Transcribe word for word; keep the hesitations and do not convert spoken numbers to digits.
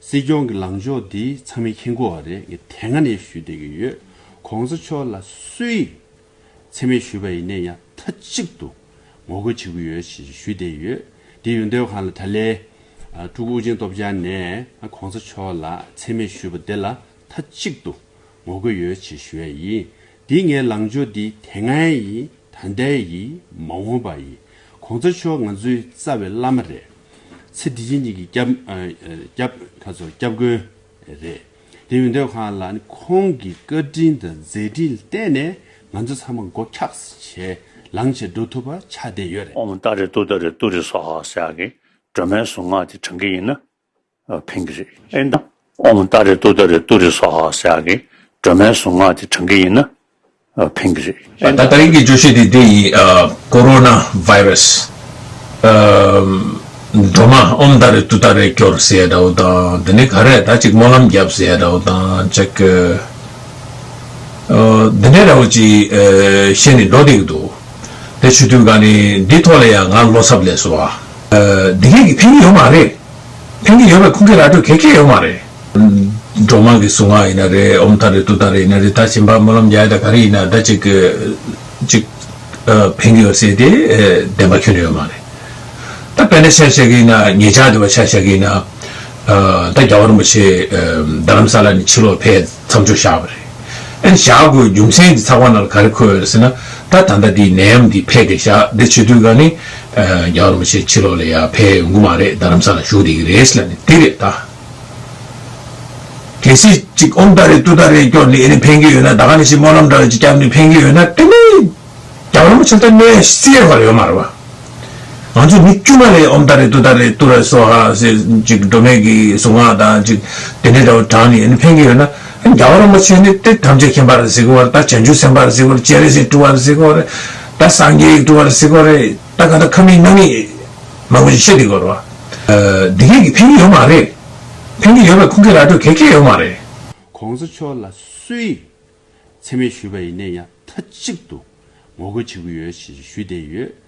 སྲིད་སྐྱོང་གི་ལངས་ཕྱོགས་འདི་ཚང་མས་མཁྱེན་གྱི་ཡོད་རེད། ངས་དེ་སྔ་ནས་ཞུས་བསྡད་ཀྱི་ཡོད། གོང་ས་མཆོག་ལ་སུས་མཚན་སྨད་ཞུས་པ་ཡིན་ནའི་ཡང་མཐའ་གཅིག་ཏུ་ངོ་རྒོལ་བྱེད་ཀྱི་ཡོད་ཞེས་ཞུས་བསྡད་ཡོད། དེ་ཡིན་དུས་གང་ལ་ད་ལན་ཨ་ཀྲུའུ་ཨུ་རྒྱན་སྟོབས་རྒྱལ་ནས་ཨ་གོང་ས་མཆོག་ལ་མཚན་སྨད་ཞུས་པ་དེ་ལ་མཐའ་གཅིག་ཏུ་ངོ་རྒོལ་ཡོད་ཅེས་ཞུ་ཡ་ཡིན། འདི་ངའི་ལངས་ཕྱོགས་འདི་དེ་སྔའི་ཡིན། ད་ལྟའི་ཡིན། མ་འོངས་པ་ཡིན། གོང་ས་མཆོག་ང་ཚོའི་རྩ་བའི་བླ་མ་རེད། ཚེ་འདི་ཕྱི་གཉིས་ཀྱི་སྐྱབས་ཨ་ཨ་སྐྱབས་ག་ཚོད་སྐྱབས་མགོན་རེད། དེ་ཡིན་དུས་གང་ལ་ནི་ཁོང་གི་བཀའ་དྲིན་དང་མཛད་འཕྲིན་ལ་བརྟེན་ནས་ང་ཚོ་ཚང་མ་མགོ་འཁྱགས་བྱས་ལངས་བྱས་འགྲོ་ཐུབ་པ་ཆགས་བསྡད་ཡོད་རེད། ཨོཾ་ཏཱ་རེ་ཏུཏྟཱ་རེ་ཏུ་རེ་སྭཱ་ཧཱ་ཟེར་ཡག་གི་སྒྲོལ་མའི་གཟུངས་སྔགས་དེ་བགྲང་གི་ཡིན་ན། ཨ་ཕན་གྱི་རེད། ཨེ་ད། ཨོཾ་ཏཱ་རེ་ཏུཏྟཱ་རེ་ཏུ་རེ་སྭཱ་ཧཱ་ཟེར་ཡག་གི་སྒྲོལ་མའི་གཟུངས་སྔགས་དེ་བགྲང་གི་ཡིན་ན། ཨ་ཕན་གྱི་རེད། ཨེ་ད། ད་ད་རིང་གི་བརྗོད་གཞི་དེ་འདི་ཡིན། ཨ་ཀོ་རོ་ན་བྷའི་རས། ཨ་སྒྲོལ་མ་ཨོཾ་ཏཱ་རེ་ཏུཏྟཱ་རེ་སྐྱོར་ཟེར་ཡ་འདྲ་བོ་དང་། འདི་ནས་ག་རེ་ད་ཅིག་སྨོན་ལམ་རྒྱབ་ཟེར་ཡ་འདྲ་བོ་དང་ཅིག་ཨ་འདི་འདྲ་འདྲ་བོ་ཅིག་ཨ་བཤད་ནས་འགྲོ་བསྡད་ཀྱི་འདུག་དེ་བྱེད་དུས་ག་ནི་འདི་ཐོག་ལ་ཡང་ང་བློ་འཚབ་སླེབས་སོང་བ། ཨ་འདི་གས་ཀྱིས་ཕན་གྱི་ཡོད་མ་རེད། ཕན་གྱི་ཡོད་པའི་ཁུངས་སྐྱེལ་ར་སྤྲོད་གལ་ཆེ་ཡོད་མ་རེད། སྒྲོལ་མ་གི་གཟུངས་སྔགས་ཡིན་ན་རེད། ཨོཾ་ཏཱ་རེ་ཏུཏྟཱ་རེ་ཡིན་ན་རེད། ད་གཞན་པ་སྨོན་ལམ་རྒྱག་ཡ་ད་ག་རེ་ཡིན་ན་ད་ཅིག་ཅིག་ཨ་ཕན་གྱི་ཡོད་ཟེར་ཏེ་ཨ་བདེན་པ་ཁྱོན་ནས་ཡོད་མ་རེད། ད་དཔེར་ན་ཆ་བཞག་གི་ཡིན་ན་ངེད་ཅག་འདི་བ་ཆ་བཞག་གི་ཡིན་ན་ཨ་ད་རྒྱལ་བ་རིན་པོ་ཆེ་ཨ་རྡ་རམ་ས་ལ་ནས་ཕྱི་ལོགས་ཕེབས་མཚམས་འཇོག་བཞག་པ་རེད། ཨ་ནི་བཞག་དགོས་རྒྱུ་མཚན་འདི་ཚགས་པར་ནང་ལ་ག་རེ་འཁོད་ཡོད་རེད་ཟེར་ན། ད་ད་ལྟ་འདི་ནད་ཡམས་འདི་འཕེལ་བསྡད་ཤག་འདི་བྱེད་དུས་ག་ནི་ཨ་རྒྱལ་བ་རིན་པོ་ཆེ་ཕྱི་ལོགས་ལ་ཡར་ཕེབས་ཡོང་གི་མ་རེད། རྡ་རམ་ས་ལ་བཞུགས་བསྡད་ཀྱི་རེད་ཟེར་ལབ་ནས་འདི་རེད་ད། གལ་སྲིད་ཅིག་ཨོཾ་ཏཱ་རེ་ཏུཏྟཱ་རེ་སྐྱོར་ནས་ཨེ་ནི་ཕན་གྱི་ཡོད་ན། ད་ག་ནང་བཞིན་སྨོན་ལམ་འདྲ་ཅིག་བརྒྱབ་ནས་ཕན་གྱི་ཡོད་ན། དེ་ནི་རྒྱལ་བ་རིན་པོ་ཆེ་ལ་ད་གནོད་སྲིད་ཡ་བར་ཡོད་མ་རེད་བ། ང་ཚོ་མི་དཀྱུས་མ་ལས་ཨོཾ་ཏཱ་རེ་ཏུཏྟཱ་རེ་ཏུ་རེ་སྭཱ་ཧཱ་ཟེར་ཅིག་སྒྲོལ་མའི་གི་གཟུངས་སྔགས་དང་ཅིག་དེ་འདྲའི་འདྲ་བོ་བགྲངས་ནས་ཨེ་ནི་ཕན་གྱི་ཡོད་ན། རྒྱལ་བ་རིན་པོ་ཆེ་ནི་དེ་ཐམས་ཅད་མཁྱེན་པ་རེད་ཟེར་གི་བ་རེད། ད་བྱང་ཆུབ་སེམས་དཔའ་རེད་ཟེར་གི་བ་རེད། སྤྱན་རས་གཟིགས་སྤྲུལ་པ་རེད་ཟེར་གི་བ་རེད། ད་སངས་རྒྱས་སྤྲུལ་པ་རེད་ཟེར་གི་བ་རེད། ད་ག་ད་ཁ་མིག་སྣ་མིག་མང་པོ་ཞིག་བཤད་བསྡད་ཀྱི་ཡོད་རེད་བ། ཨ་འདི་གས་ཀྱིས་ཕན་གྱི་ཡོད་མ་རེད། ཕན་གྱི་ཡོད་པའི་ཁུངས་སྐྱེལ་ར་སྤྲོད་གལ་ཆེ་ཡོད་མ་རེད། གོང་ས་མཆོག་ལ་སུས་མཚན་སྨད་ཞུས་པ་ཡིན་ནའི་ཡང་མཐའ་གཅིག་ཏུ་ངོ་རྒོལ་བྱེད་ཀྱི་ཡོད་ཞེས་ཞུས་བསྡད་ཡོད།